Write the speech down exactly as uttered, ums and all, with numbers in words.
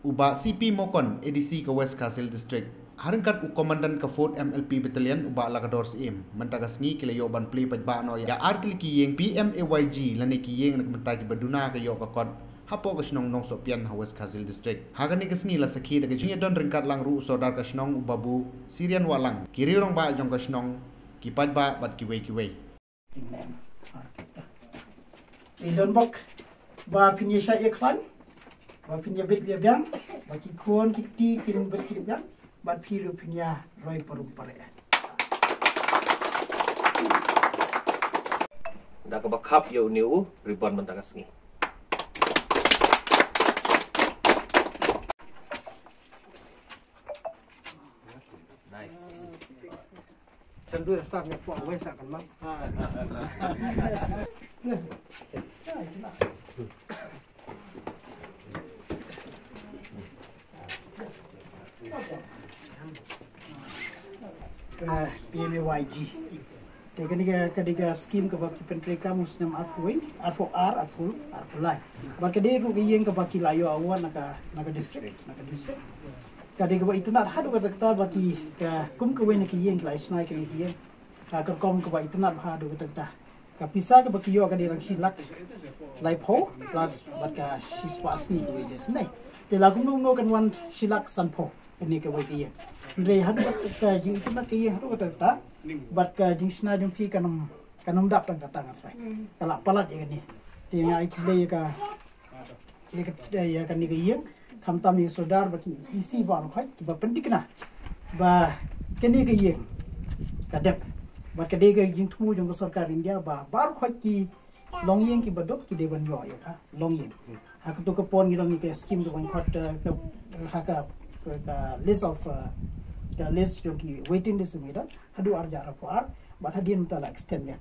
U Bah C P Mokon, A D C ka West Khasi Hills District. Ha ryngkat u Commandant ka Fourth M L P Battalion, u Bah Lakador Syiem, mynta ka sngi ki la ïoh ban plie paidbah noh ïa ar tylli ki ïing P M A Y G lane ki ïing na ka bynta kiba duna ka ïoh ka kot hapoh ka shnong Nongsohpian ha West Khasi Hills District. Ha kane ka sngi la sakhi da ka jingïadon ryngkat lang ruh u Sordar ka shnong u Babu Sirian Wahlang, ki riew rangbah jong ka shnong, ki paidbah bad kiwei kiwei. Te don bok ba phin ïa shah ïa khlaiñ, ba phin ïa bit ïa biang, ba ki khun ki kti kin bit kin biang, ba phi ruh phin ïa roi parum pare. Da kaba khap ïa une u ribbon mynta ka sngi. Nice. Chandu ya start ne po wei sa kan mang. Ah, P M A Y G. Te kane ka, kane ka scheme kaba ki pyntreikam u snem arphew wei, arphew ar, arphew, arphew lai. Bad ka dei ruh ka ïing kaba ki la ïoh award na ka, na ka district, na ka district. Ka dei kaba itynnad haduh katta katta ba ki, ka kum kawei na ki ïing ki la shna kine ki ïing. Ka, ka rukom kaba itynnad haduh katta katta. Ka pisa kaba ki ïoh ka dei tang shi lak laiphew plus bad ka shispah sngi kawei de sne. Te la kumno kumno kan wan shi lak sanphew kane kawei ka ïing. Hynrei haduh katta ka jingïoh ka ïing haduh katta katta bad ka jingshna jong phi kan ym, kan ym dap tang katta, nga tharai ka la palat ïa kane. Te nga ai khublei ïa ka, ïa ka, ïa kane ka ïing, khamtam ïa u Sordar bad ki E C baroh khoit kiba pynthikna ba kane ka ïing ka dep. Bad ka dei ka jingthmu jong ka sorkar India ba baroh khoit ki longïing kiba duk ki dei ban ïoh ïa ka longïing. Ha kato ka por ngi don ïa ka scheme ka ban khot, eh, ka, ha ka, ka list of, eh, ka list jong ki waiting list ngi don haduh ar hajar arphew ar, bad hadien mynta la extend ïa.